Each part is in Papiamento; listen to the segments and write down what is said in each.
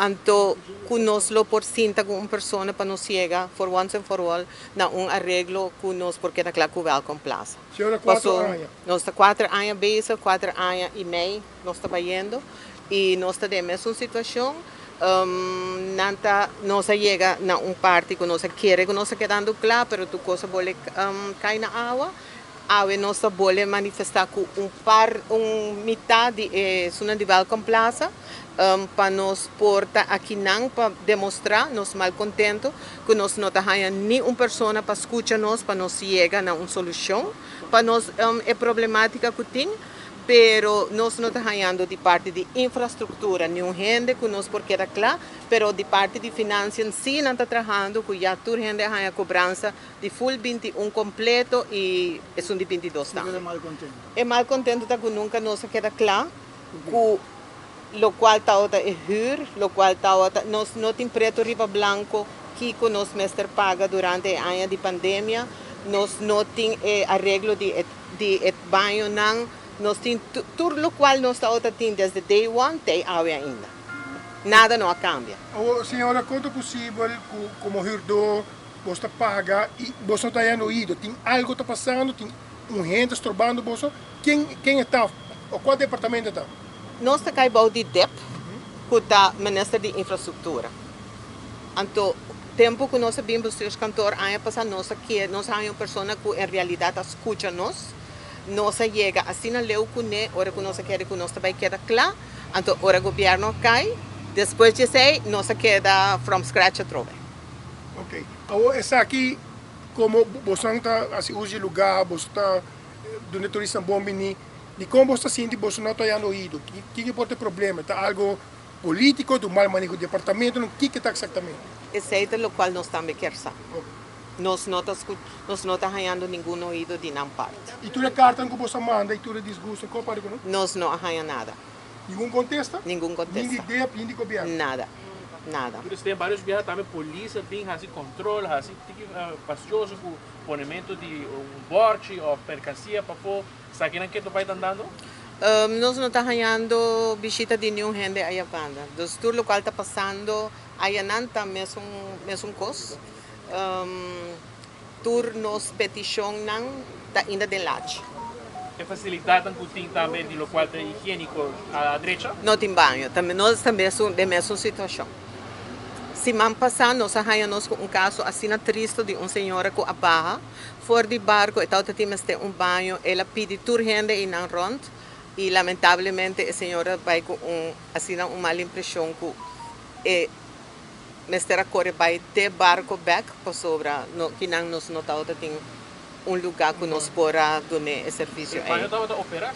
Anto ku nos lo por sinta ku un persona pa nos yega for once and for all na un areglo ku nos por keda kla ku Welcome Plaza. Señora, 4 Paso aña. Nos ta 4 aña bezig, 4 aña i mei nos ta bayendo i nos ta den mesun situashon. Nan ta, nos a yega na un parti ku nos a kere ku nos ta kedando kla, pero tur kos a bolbe kai na awa. Awe nos a bolbe manifestá ku un par, un mitar di esnan di Welcome Plaza, pa nos por ta akinan pa demostrá nos malkontento ku nos no ta haña ni un persona pa skucha nos, pa nos yega na un solushon pa nos e problemátika ku tin, pero nos no ta hañando di parti di infrastruktura ni un hende ku nos por keda kla, pero di parti di finansia sí nan ta trahando ku ya tur hende haña kobransa di full 21 kompleto i esun di 22 Tambe. Tambe. Malkontento. E malkontento ta ku nunka nos a keda kla ku lokual tabata e huur, lokual tabata, nos no tin pretu riba blanku kiko nos mester paga durante e aña di pandemia, nos no tin e areglo di e bañonan, nos tin tur lokual nos tabata tin desde day one te awe ainda. Nada no a kambia. O, señora, kon ta posibel ku komo huurdó bo ta paga i bo no ta hayando oido? Tin algu ta pasando, tin un hende strobando bo? Ken ta? O kua departamento ta? Nos ta kai bou di DIP, ku ta Minister di Infrastruktura. Anto, tempu ku nos a bin bestuurskantoor aña pasá, nos ke, nos a un persona ku en realidat a skucha nos. Nos a yega asina leu kuné, ora ku nos a kere ku nos tambe keda kla. Anto, ora gobièrnu kai, despues di esei, nos a keda from scratch atrobe. Ok. Awor, esaki, komo bo ta asina usa lugá, bo ta duna turista bon bini, i kon bo ta sinti bo no ta hayando oido? Kiko por ta problema? Ta algu polítiko, di mal maneho di departamento, kiko ta eksaktamente? Esei ta lokual nos tambe ke sa. Nos no ta hañando ningun oido di nan parti. I tur karta ku bo a manda i tur disgusto, kon pa no? Nos no a haña nada. Ningun kontesta? Ningun Ni kontesta. di DEP, ni di gobièrnu. Nada. Nada. Tur tin vários biaha tambe polis a bin hasi kontrol, hasi tiki fastioso ku ponementu di un bòrchi òf merkansia pafó. Sabe ku nan bai andando? Nos no ta hañando bishita di ningun hende aya banda. Dus tur lokual ta pasando ayanan ta mesun kos. Tur nos petishonnan ta ainda den lachi. E fasilidat ku tin tambe di lokual ta higiéniko a drecha? No tin baño. Tambe nos tambe den mesun situashon. Siman pasá nos a haña nos ku un kaso asina tristu di un señora ku a baha for di barko e tabata tin mester un baño, el a pidi tur hende einan rònt i lamentablemente e señora a bai ku un asina un mal impreshon ku e mester a kore bai te barko bèk pasobra no kinan nos no tabata tin un lugá ku nos por a duna e servisio E baño ei. tabata operá?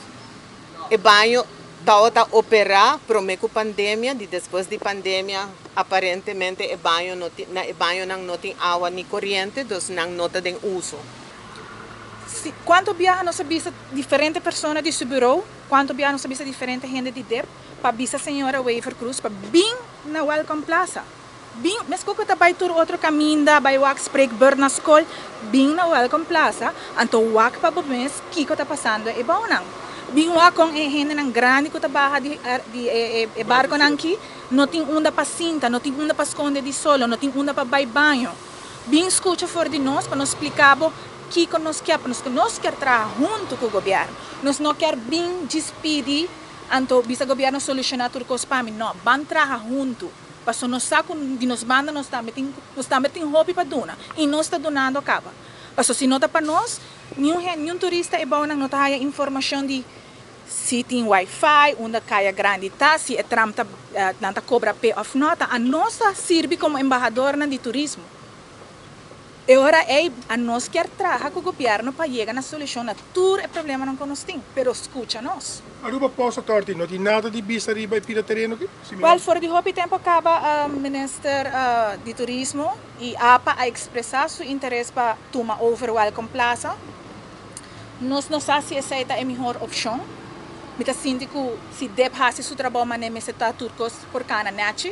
E baño tabata operá promé ku pandemia, di despues di pandemia aparentemente e baño no tin, na e bañonan no tin awa ni koriente, dus nan no ta den uso. Si, kuantu biaha nos a bisa diferente persona di su bureau, kuantu biaha nos a bisa diferente hende di DEP, pa bisa señora Wever Cruz, pa bin na Welcome Plaza. Bin, meskos ku ta bai tur otro kaminda, bai wak spreekbeurt na skol, bin na Welcome Plaza, anto wak pa bo mes kiko ta pasando e bounan. Bin wak kon e hendenan grandi ku ta baha di e barkonan aki, no tin unda pa sinta, no tin unda pa skonde di solo, no tin unda pa bai baño. Bin skucha for di nos pa nos splika bo kiko nos ke, pa nos ke traha huntu ku gobièrnu. Nos no ke bin djis pidi, anto bisa gobièrnu solushoná tur kos pa mi. No, ban traha huntu. Paso nos sa ku di nos banda nos tambe tin hopi pa duna. I nos ta dunando kaba. Paso si no ta pa nos, ni un turista e bounan no ta haya informashon di si tin wifi, unda Kaya Grandi ta, si e tram ta, nan ta kobra p'e òf no ta. Anos ta sirbi komo embahadornan di turismo. E ora ei, anos ke traha ku gobièrnu pa yega na solushon na tur e problemanan ku nos tin, pero skucha nos. Aruba Ports Authority no tin nada di bisa riba e pida tereno aki? Si Well, for di hopi tempu kaba minister di turismo i APA a ekspresá su interes pa tuma over Welcome Plaza. Nos no sa si esei ta e mihó opshon. Mi ta sinti ku si DEP hasi su trabou manera mester ta, tur kos por kana nechi.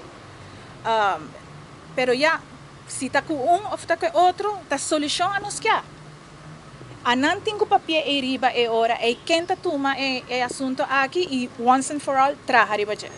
Pero ya, si ta ku un òf ta ku otro, ta solushon anos ke. Anan tin ku papia e riba e ora e ken ta tuma e asuntu aki i once and for all traha riba dje.